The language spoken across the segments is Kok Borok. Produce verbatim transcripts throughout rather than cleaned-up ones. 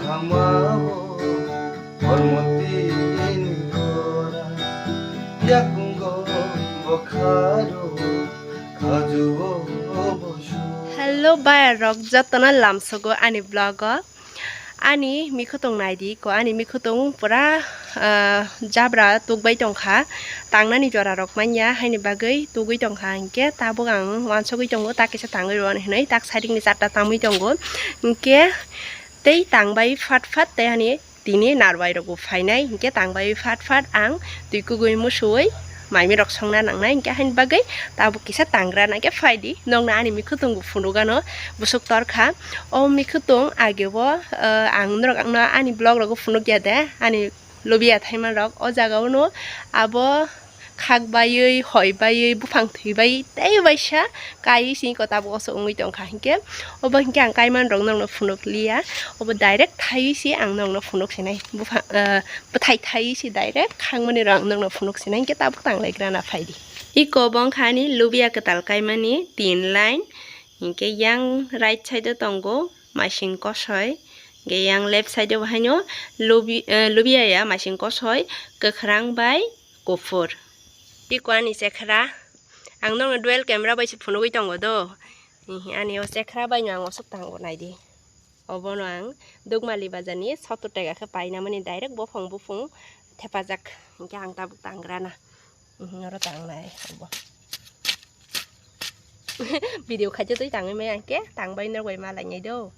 Khamao hormotini khora, yakungo bokharo, khajuo bosu. Hello, bayar rok, jotono lamsogo ani vlog o. Ani mikhutung naidi ko, ani mikhutung pura, ah, jabra tukbai tongkha, tangnani jora rok manya, haini bagwi tugwi tongkha, hinkhe tabuk ang wansugwi tongo, tak kisa tangwi rw hinwi, tak side ni charta tangwi tongo, hinkhe tei tangbai phat phat tei ani tini narwai rok bo phainai, hinkhe tangbai phat phat ang twi kugui musuwi mai mi rok songna nangnai, hinkhe haini bagwi tabuk kisa tangra nangkhe phaidi, nokno ani mikhutung bo phunukgano bwswk torkha. O mikhutung age o, eh, ang norok no ani vlog rogo phunukya de, ani lobia thaiman rok o jaga o no abo khak baiwi, hoi baiwi, buphang thwi bai tei waisa kaiwi sini ko tabuk oso wngwi tongkha, hinkhe obo hinkhe ang kaiman rok nokno phunuk liya, obo direct thaiwi se ang nokno phunuk sinai, buphang, eh, bwthai thaiwi se direct khangmani rok ang nokno phunuk sinai, hinkhe tabuk tanglaigrana phaidi. Iko bo wngkha ani lubia kwtal kaimani tin line, hinkhe yang right side o tongo masing kosoi, hinkhe yang left side o haino lubi-, eh, lubia ya masing kosoi, kwkhwrang bai kuphur. Iko ani chekhra, ang nokno dual camera bai se phunugwi tongo do. Hihi, ani o chekhra bai no ang osuk tango naidi. Obono ang Dugmali bazar ni sottor taka khe paina mani direct bophang buphung thepajak. Hinkhe ang tabuk tangrana. Hihi, oro tangnai obo. Video khaitwi twi tangwi maya hinkhe tangbai norok bai malai nai do.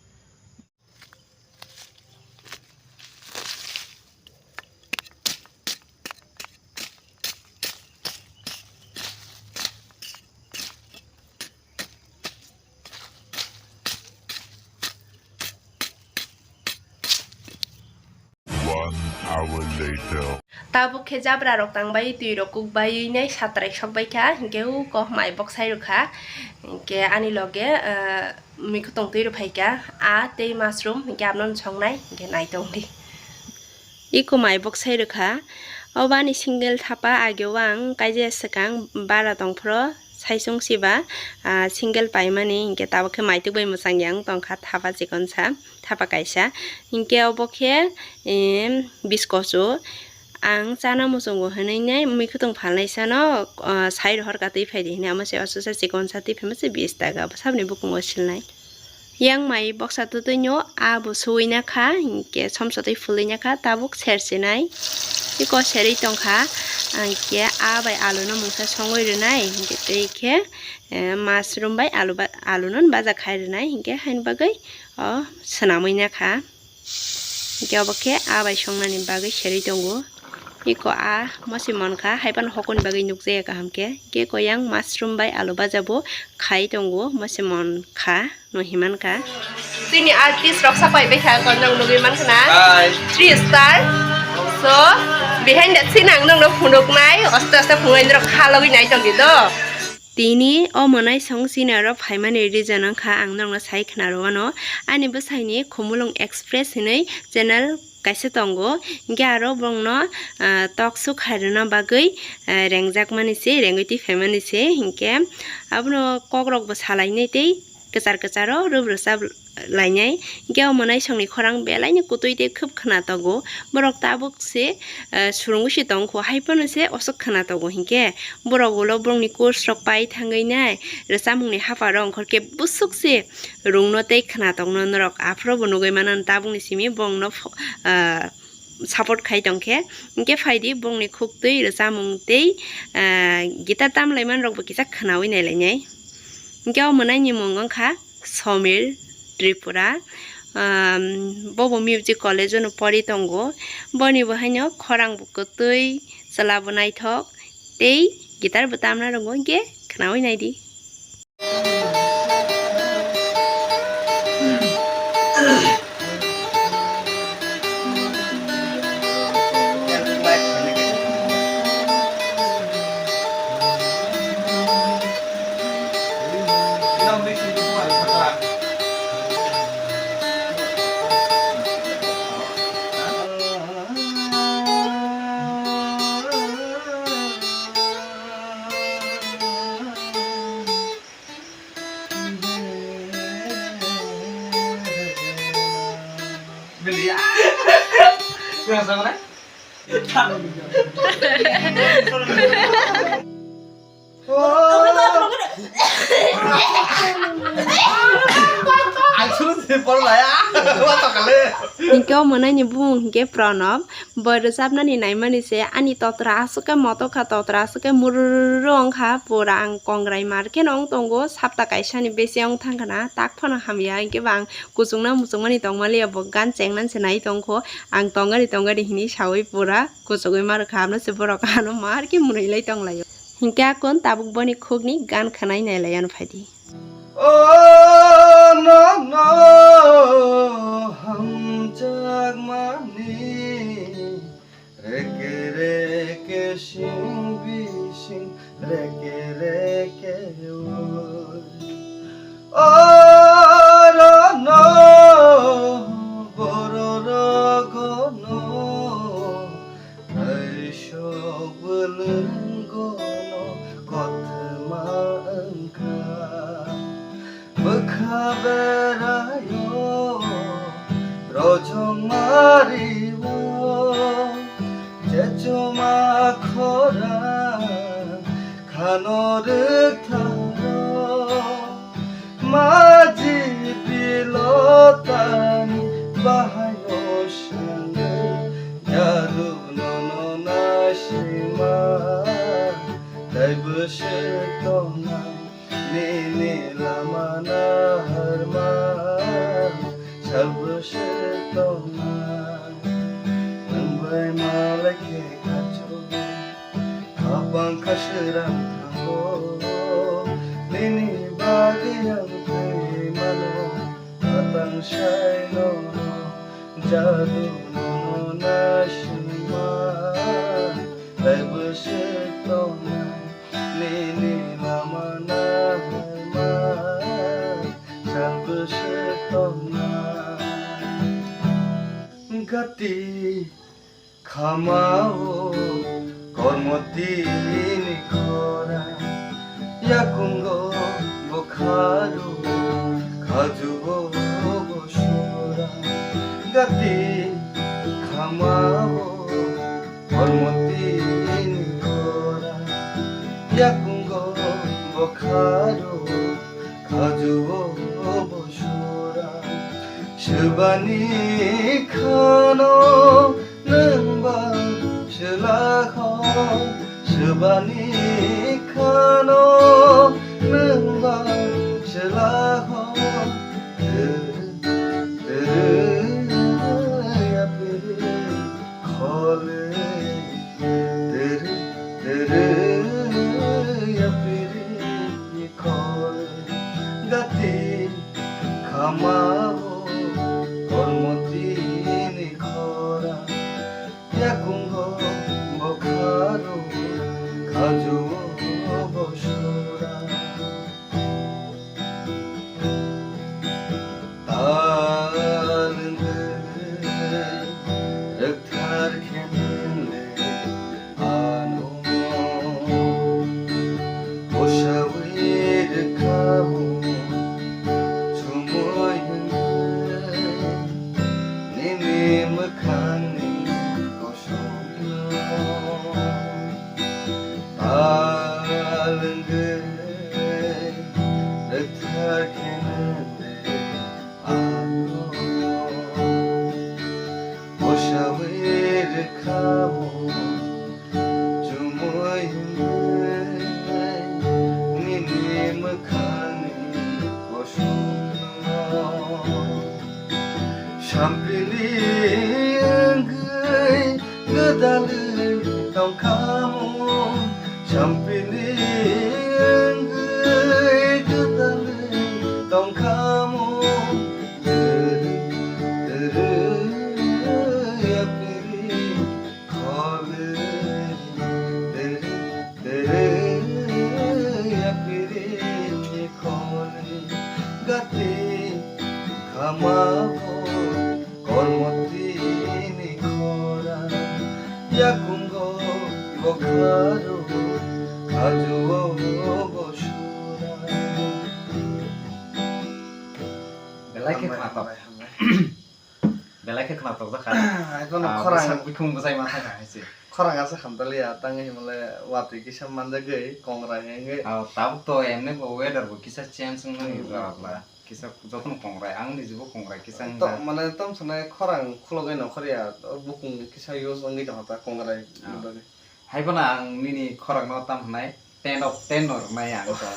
One hour later. Tabuk khe jabra rok tangbai twi rok kuk bai nai satrai sok bai kha, hinkhe u kok mai bok sai rw kha, hinkhe ani loge, ah, mikhutung twi rw phai kha, a tei mushroom hinkhe aboni songnai hinkhe nai tong di. Iko mai bok sai rw kha. Obo ani single thapa, age o ang kaisa swkang bara tong phuru saisung siba, ah, single paimani, hinkhe tabuk khe maitwk bai mwchang yang tongkha thapa chikonsa, thapa kaisa. Hinkhe obo khe, em, biskosu. Ang chana muchungo hinwi nai mikhutung phalnai sano, ah, sai rohor ka twi phaidi hinwi amo se oso sa chikonsa twi phaima se bis taka, bwsaboni bukungo silnai. Yang mai boksa twtwino abo suwina kha, hinkhe somsotwi phulwina kha, tabuk sersinai. Iko serwi tongkha, hinkhe a bai aluno mungsa songwi rwnai, hinkhe tei khe, eh, mushroom bai alu ba-, aluno baja khai rwnai, hinkhe haini bagwi o swnamwi nakha. Hinkhe obo khe a bai songnani bagwi serwi tongo. Iko a mosi mankha, haiphano hokoni bagwi nukjaya kaham khe. Hinkhe iko yang mushroom bai alu baja bo khai tongo, mosi mankha, no himankha. Chini artist rok sapai bai kha, kon nang nugwi mankha na? Hi. Three star. So, behind the scene ang nokno phunuknai, aste aste phunuknai norok kha logwi nai tongdi do. Tini o mwnai song chini oro phaimani reason wngkha ang norokno sai khna rwano. Ani bwsaini Khumulwng Express hinwi channel kaisa tongo, hinkhe aro borokno, ah, talk show khairwna bagwi, ah, rengjakmani se, rengwi twi phaimani se, hinkhe abono kokrokbo salainai tei kwchar kwcharo rwbrwchap lainai. Hinkhe o mwnai songni khorang belaino kwtwi tei khub khna tongo. Borok tabuk se, eh, surungwi se tongkho, haiphano se oswk khna tongo hinkhe. Borok ulo borokni course rok pai thangwi nai rwchapmungni haparo ongkhorkhe bwswk se rwngno tei khna tongno norok aphuru bo nugwi mano tabukni simi borokno pho-, ah, support khai tongkhe. Hinkhe phaidi borokni khuktwi rwchapmung tei, ah, guitar tamlaimanrokbo kisa khnawi nailainai. Hinkhe o mwnaini mung wngkha Somir Tripura. Um, bobo music college-o no pori tongo. Boni bo haino khorang bo kwtwi, chwla bo naithok tei guitar bo tamna rwngo, hinkhe khnawi naidi. Ang suru se por laya. Wa to kale. Hinkhe o mwnaini bumung hinkhe Pranab. Bo rwchapnani naimani se ani totra aswk khe motok kha, totra aswk khe mururu wng kha, pura ang kongrai mar kheno wng tongo, sapta kaisani besi wng thang khna, tak phano hamya, hinkhe bo ang kuchukna muchukmani tongmaliya, bo gan chengnani se nai tongkho, ang tongari tongari hinwi sawi pura kuchugwi ma rwkha, ano se borok ano mar khe mwnwi lai tonglaio. Hinkhe akon tabuk boni khukni gan khwnai nailai ano phaidi. O nono hamjakmani reke reke sing bising reke reke oi. O nono bororogono Kaisok bwlwng gono kothoma wngkha. Bwkha berayo rojong mario, chechoma khorang khano rwktharo. Maji pilotani bahaino swnwi, jadu nono naisingma, tei bwswk tongnai nini lama narma, sal bwswk tongnai, nwng bai malai khe kachuk. Khapang kha srang thango, nini bagwi ang thwi mano, atang sai nono, jadu nono naisingma, tei bwswk tongnai, nini lama narma, sal bwswk tongnai. Gati Khamao kormotini khora, yakungo bo kharu, khajuo bo sura. Gati khamao kormotini khora, yakungo bo kharu, khajuo bo sura. Swbani khano nwng ba swlakho, swbani khano nwng ba swlakho. Tw-, tw-, yapiri khole, tw-, tw-, yapiri khole. Gati khamao kormotini khora, yakungo bo kharu, khajuo bo sura. Tal wngwi rwkthar khe nwng le ano bwsawi rwkha o chumui wngwi nini mwkhangni kosokno. Tal wngwi rwkthar khe nwng le ano bwsawi rwkha o chumui wngwi nini mwkhangni kosokno. Sampili wngwi gwdalwi tongkhamu, sampili wngwi gwdalwi tongkhamu. Tiri, tiri, yapiri khole, tiri, tiri, yapiri khole. Gati khamao kormotini khora, yakungo bo kharu, khajuo bo sura. Belai khe khna tok. Belai khe khwnathok jakha. Hai phano Ah, khorang. Bwsak bukhung bwsai ma thangkha hai se. Khorang asa khamtaliya, tangwi himale watwi kisa manjagwi, kongrai hengwi. Ah, tabuk to emni bo weather bo kisa change wngmani Hmm. jora bla. Kisa jotono kongrai, ang nijibo kongrai kisa To, wngkha. Mane tom sanai khorang khulogwi nongkhorya, bukhung kisa use wngwi tongkha ta kongrai Ah. ni bagwi. Hai phano ang nini khorang no tam hwnai, ten of ten no rwnai ang to.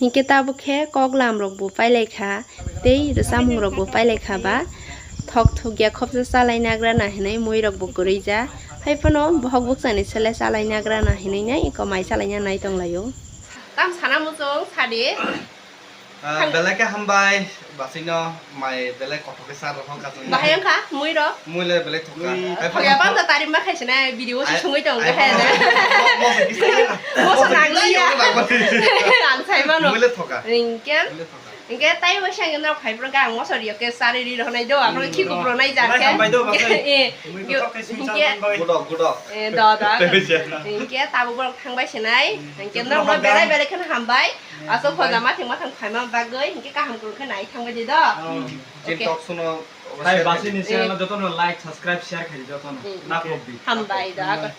Hinkhe tabuk khe kok lam rok bo pailai kha, tei rwchapmung rok bo pailai kha ba, thok thok ya khopsa chalai nagra na hinui mui rok bo kwrwi ja, hai phano bohok bwkcha ni sele chalai nagra na hinui nai eko mai chalai na nai tong lai o. Tam sana muchung sadi. Ah, belai khe hambai, basino mai belai kothok khe sar rok kachang. Bahai wngkha, mui rok. Mui le belai thokha. Mui Hai thokya phano bang to tari ma khaisina video se Ai, sungui tong ai khe. Phano mo-, mo se kisa ya. Mo se Mo se nang kisa ya. Ya, mo se nang. Ang sai mano. Mui le thoka. Ringke. Mui le thoka. Ringke tai bo sang no phai pro ga mo sori ke sari ri ro nai do, amo Hmm, ki ku no. Pro nai ja Belai ke. Hambai do, basai. Eh, Mui yo, ko thok khe sui ringke. Chan bai. Gudo, gudo. Eh, do, do. Tebejana. Ringke tabo borok thang bai sinai. Hmm. Ringke Jotono no no hambai. Belai belai khen hambai. Asok hoja mathang mathang phaima bagwi hinkhe kaham kwrwng khe nai thangbai di do. Oh. Jin Okay. Talk show no Hai, basi ni channel no jotono like, subscribe, share khai di jotono. Mm. Na pok di. Hambai da. Hambai.